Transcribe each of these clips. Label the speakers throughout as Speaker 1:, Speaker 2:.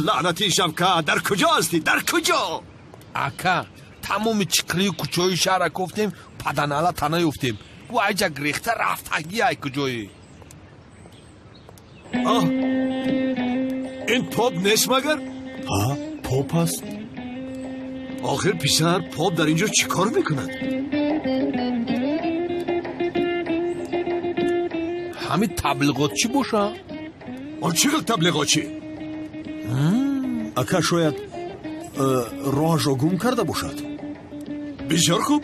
Speaker 1: Лаънатӣ Шавкат, дар куҷо ҳастӣ? Дар куҷо?
Speaker 2: Ака, тамоми чиқрию кӯчаҳои шаҳрра кофтем, паданала наёфтем. Ӯ айҷа гирехта рафтагӣ ай куҷое.
Speaker 1: Оҳ, ин поп нест магар?
Speaker 3: Ҳа, поп аст.
Speaker 1: Охир, писар, поп дар ин ҷо чӣ кор мекунад?
Speaker 2: Ҳамин таблиғотчӣ боша?
Speaker 1: Он чӣ хел таблиғотчӣ?
Speaker 3: Ака, шояд роҳашро гум карда бошад.
Speaker 1: Бисёр хуб,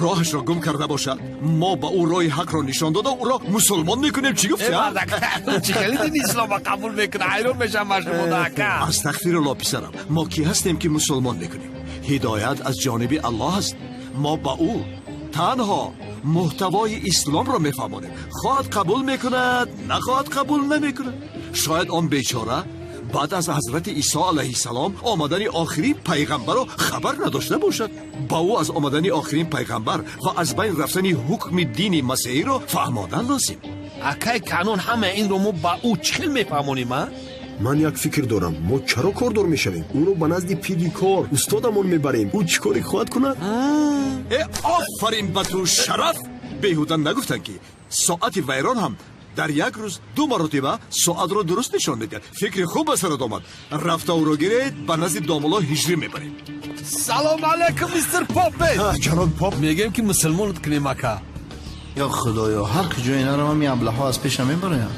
Speaker 1: роҳашро гум карда бошад, мо ба ӯ роҳи ҳақро нишон дода, ӯро мусулмон мекунем. Чӣ гуфти?
Speaker 2: Мардак, чӣ хеле дини ислома қабул мекунад? Ҳайрон мешавам ба шумо, ака.
Speaker 1: Астағфирулло, писарам, мо кӣ ҳастем, ки мусулмон мекунем? Ҳидоят аз ҷониби Аллоҳ аст. Мо ба ӯ танҳо муҳтавои исломро мефаҳмонем. Хоҳад, қабул мекунад, нахоҳад, қабул намекунад. Шояд он бечора баъд аз ҳазрати Исо алайҳиссалом омадани охирин пайғамбарро хабар надошта бошад. Ба ӯ аз омадани охирин пайғамбар ва аз байн рафтани ҳукми дини масеҳиро фаҳмодан лозим.
Speaker 2: Акай Канон, ҳама инро мо ба ӯ чӣ хел мефаҳмонем, а?
Speaker 3: Ман як фикр дорам: мо чаро кордор мешавем? Ӯро ба назди пири кор, устодамон мебарем. Ӯ чӣ коре хоҳад кунад?
Speaker 1: Э, офарин ба ту, Шараф! Беҳуда нагуфтанд, ки соати вайрон ҳам дар як рӯз ду маротиба соатро дуруст нишон медиҳад. Фикри хуб ба сарат омад. Рафта ӯро гиред, ба назди домулло Ҳиҷрӣ мебарем.
Speaker 2: Салом алейкум, мистер Попе.
Speaker 3: Ҷаноб поп.
Speaker 2: Мегӯем, ки мусулмонат кунем, ака.
Speaker 4: Ё Худоё, ҳар куҷое наравам, ин аблаҳҳо аз пешам мебароянд.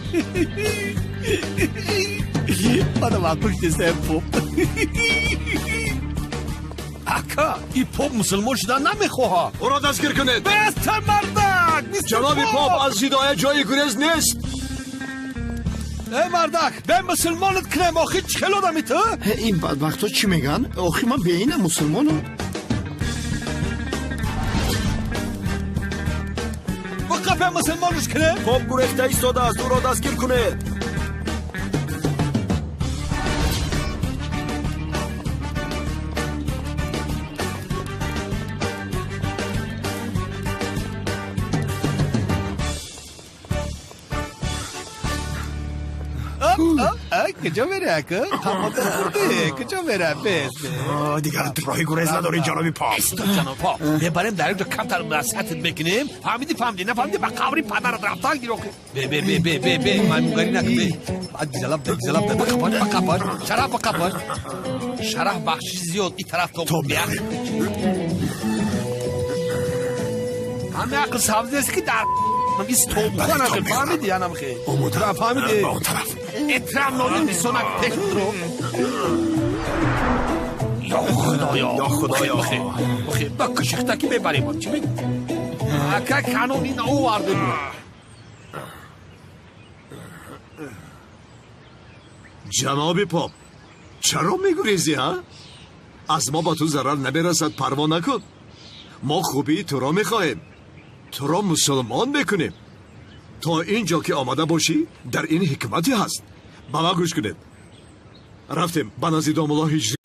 Speaker 2: Мана ман пуштесаям, поп. Ака, и поп мусулмон шудан намехоҳад.
Speaker 1: Ӯро дастгир кунед.
Speaker 2: Бестар, мардак!
Speaker 1: Ҷаноби поп, аз ҳидоят ҷои гурез нест.
Speaker 2: Э, мардак, бе мусулмонат кунем. Охи, чӣ хел одами ту?
Speaker 4: Ин бадбахтҳо чӣ мегӯянд? Охи, ман беинам мусулмонам.
Speaker 2: Биқа, бе мусулмонаш кунем.
Speaker 3: Поп гурехта истодааст, ӯро дастгир кунед.
Speaker 2: Куҷо мере, ака? Қамота хӯрде, куҷо мера? Бес.
Speaker 3: Дигар роҳи гурез надорӣ, ҷаноби поп.
Speaker 2: Исто, ҷаноб поп, мебарем, дар як ҷо камтар насиҳатат мекунем. Фаҳмидӣ? Фаҳмидӣ, нафаҳмидӣ, ба қабри падарат рафтан гир. Охи, бе, бе, бе, бе, бе, бе, маймунгарӣ накун. Бе, гизалаб да, гизалаб да, бақапаш, бақапаш, Шараф, бақапаш, Шараф, бахшиши зиёд, и тараф то ҳаме ақл сабз нест, ки дар истобуханам. Фаҳмидӣ? Янам хе. Фаҳмидӣ?
Speaker 3: Ба он тараф.
Speaker 2: Эҳтирам нодим бисонак пешро. Ё Худоё!
Speaker 3: Ё Худоё!
Speaker 2: Ба кушихтакӣ мебарем. Чӣ мегӯ, ака Канон? Ин овардем.
Speaker 1: Ҷаноби поп, чаро мегурезӣ, а? Аз мо ба ту зарар намерасад, парво накун. Мо хубии туро мехоҳем, туро мусулмон мекунем. То ин ҷо ки омада бошӣ, дар ин ҳикмате ҳаст. Ба ман гӯш кунед, рафтем ба назди домулло Ҳиҷрӣ.